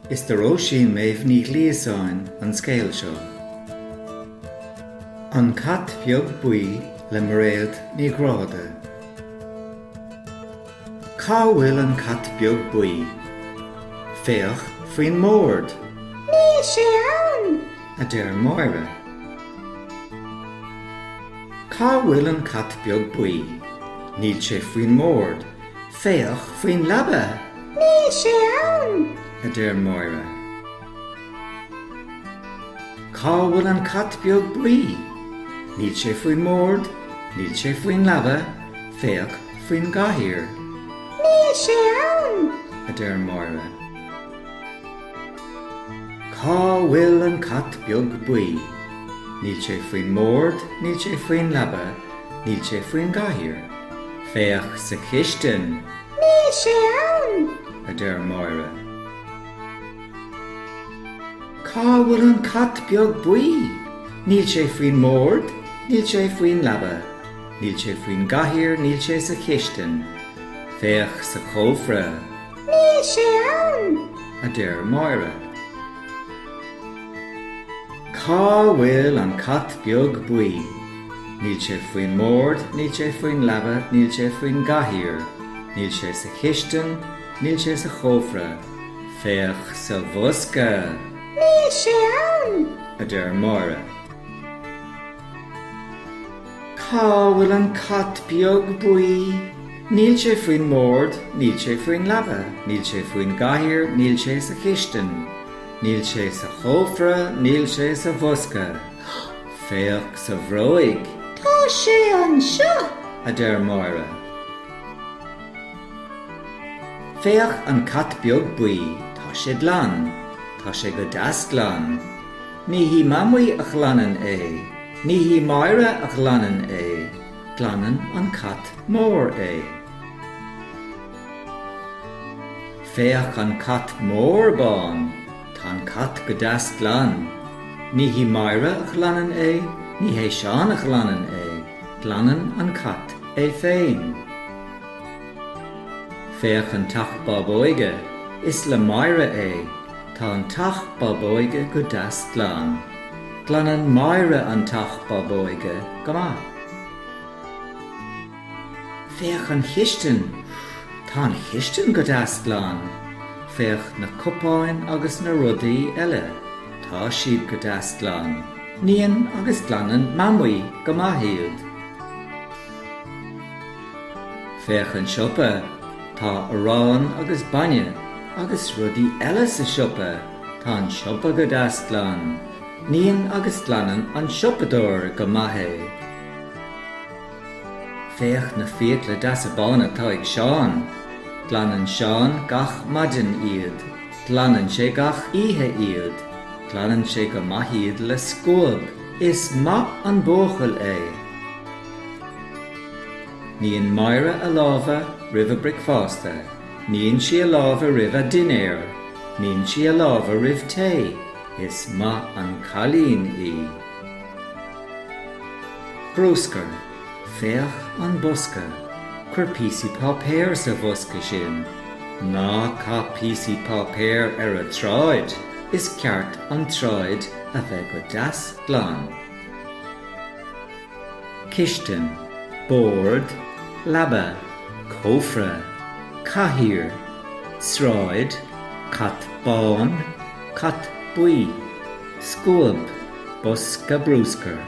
Is do Róisín Méabh Ní Ghliasáin an scéal seo. An Cat Beag Buí le Mairéad Ní Ghráda. Cá bhfuil an cat beag buí? Féach faoin mbord! Níl sé ann! a deir Máire. Cá bhfuil an cat beag buí? Níl sé faoin mbord. Féach faoin leaba! Níl sé ann! a deir Máire. Cá bhfuil an cat beag buí? Níl sé faoin mbord, níl sé faoin leaba, féach faoin gcathaoir. Níl sé ann! a deir Máire. Cá bhfuil an cat beag buí? Níl sé faoin mbord, níl sé faoin leaba, níl sé faoin gcathaoir. Féach sa chistin! Níl sé ann! a deir Máire. Cá bhfuil an cat beag buí? Níl sé faoin mbord, níl sé faoin leaba, níl sé faoin gcathaoir, níl sé sa chistin. Féach sa chófra. Níl sé ann! a deir Máire. Cá bhfuil an cat beag buí? Níl sé faoin mbord, níl sé faoin leaba, níl sé faoin gcathaoir, níl sé sa chistin, níl sé sa chófra. Féach sa bhosca! Níl sé ann! a deir Máire. Cá bhfuil an cat beag buí? Níl sé faoin mbord, níl sé faoin leaba, níl sé faoin gcathaoir, níl sé sa chistin, níl sé sa chófra, níl sé sa bhosca. Féach sa bhróig! Tá sé anseo! a deir Máire. Féach an cat beag buí, tá sé glan, tá sé go deas glan. Ní hí Mamaí a ghlanann é, ní hí Máire a ghlanann é, glanann an cat mór é. Féach an cat mór bán, tá an cat go deas glan. Ní hí Máire a ghlanann é, ní hé Seán a ghlanann é, glanann an cat é féin. Féach an teach bábóige, is le Máire é, tá an teach bábóige go deas glan. Glanann Máire an teach bábóige go maith. Féach an chistin, tá an chistin go deas glan. Féach na cupáin agus na rudaí eile, tá siad go deas glan. Níonn agus glanann Mamaí go maith iad. Féach an siopa, tá arán agus bainne agus rudaí eile sa siopa, tá an siopa go deas glan. Níonn agus glanann an siopadóir go maith é. Féach na fiacla deasa bána atá ag Seán. Glanann Seán gach maidin iad. Glanann sé gach oíche iad. Glanann sé go maith iad le scuab. Is maith an buachaill é. Níonn Máire a lámha roimh a bricfeasta. Níonn sí a lámha roimh a dinnéar. Níonn sí a lámha roimh tae. Is maith an cailín í. Bruscar. Féach an bosca. Cuir píosaí páipéir sa bhosca sin. Ná caith píosaí páipéir ar an tsráid. Is ceart an tsráid a bheith go deas glan. Cistin, bord, leaba, cófra, cathaoir, sráid, cat bán, cat buí, scuab, bosca bruscair.